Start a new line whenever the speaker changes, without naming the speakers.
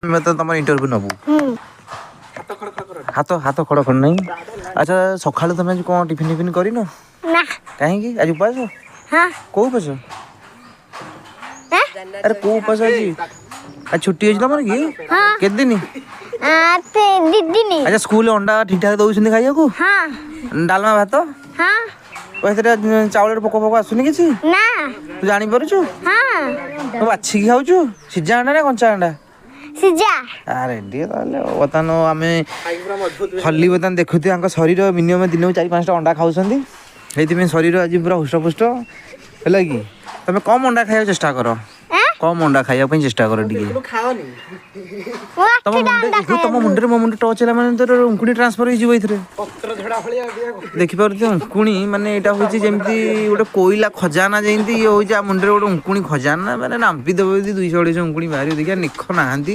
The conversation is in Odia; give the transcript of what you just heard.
ଆମେ ତ ତମର ଇଣ୍ଟରଭ୍ୟୁ ନେବୁ। ହାତ ହାତ ଖଡ଼ ଖଡ଼ ନାହିଁ। ଆଚ୍ଛା, ସକାଳୁ ତମେ ଆଜି କ'ଣ ଟିଫିନ୍ ଫିଫିନ୍ କରିନ?
ନା।
କାହିଁକି? ଆଜି ଉପାସ?
ହଁ।
କୋଉ ଉପାସ? ଆରେ, କୋଉ ଉପାସ ଆଜି? ଆଜି ଛୁଟି ଅଛି ତମର କି?
ହଁ।
କେତେ ଦିନ?
2 ଦିନ।
ଆଚ୍ଛା, ସ୍କୁଲରେ ଅଣ୍ଡା ଠିକ୍ ଠାକ୍ ଦଉଛନ୍ତି ଖାଇବାକୁ?
ହଁ।
ଡାଲମା, ଭାତ?
ହଁ।
ଏଥିରେ ଚାଉଳରେ ପୋକ ଫୋକ ଆସୁନି କିଛି?
ନା।
ତୁ ଜାଣିପାରୁଛୁ?
ହଁ।
ତୁ ବାଛିକି ଖାଉଛୁ? ସିଝା ଅଣ୍ଡା ନା କଞ୍ଚା ଅଣ୍ଡା?
ସିଝା।
ଆରେ ଟିକେ ତାହେଲେ ବର୍ତ୍ତମାନ ଆମେ ହଲି ବର୍ତ୍ତମାନ ଦେଖୁଥିବେ, ତାଙ୍କ ଶରୀର ମିନିମମ୍ ଦିନକୁ 4-5ଟା ଅଣ୍ଡା ଖାଉଛନ୍ତି। ସେଇଥିପାଇଁ ଶରୀର ଆଜି ପୁରା ହୃଷ୍ଟପୁଷ୍ଟ ହେଲା କି? ତମେ କମ୍ ଅଣ୍ଡା ଖାଇବାକୁ ଚେଷ୍ଟା କର। କମ୍ ଅଣ୍ଡା ଖାଇବା ପାଇଁ ଚେଷ୍ଟା କର ଟିକେ।
ମୁଁ
ତମ
8ଟା
ମୁଣ୍ଡ
ଅଣ୍ଡା।
ତମ ମୁଣ୍ଡରେ ମୋ ମୁଣ୍ଡ ଟଚ୍ ହେଲା ମାନେ ତୋର ଉଙ୍କୁଣି ଟ୍ରାନ୍ସଫର ହେଇଯିବ ଏଥିରେ। ଦେଖିପାରୁଛ ଉଙ୍କୁଣି? ମାନେ ଏଇଟା ହେଉଛି ଯେମିତି ଗୋଟେ କୋଇଲା ଖଜାନା, ଯେମିତି ଇଏ ହେଉଛି ଆ ମୁଣ୍ଡରେ ଗୋଟେ ଉଙ୍କୁଣି ଖଜାନା। ମାନେ ରାମ୍ପି ଦେବ ଯଦି 200-250 ଉଙ୍କୁଣି ବାହାରିବ। ଦେଖିବା, ନିଖ ନାହାନ୍ତି।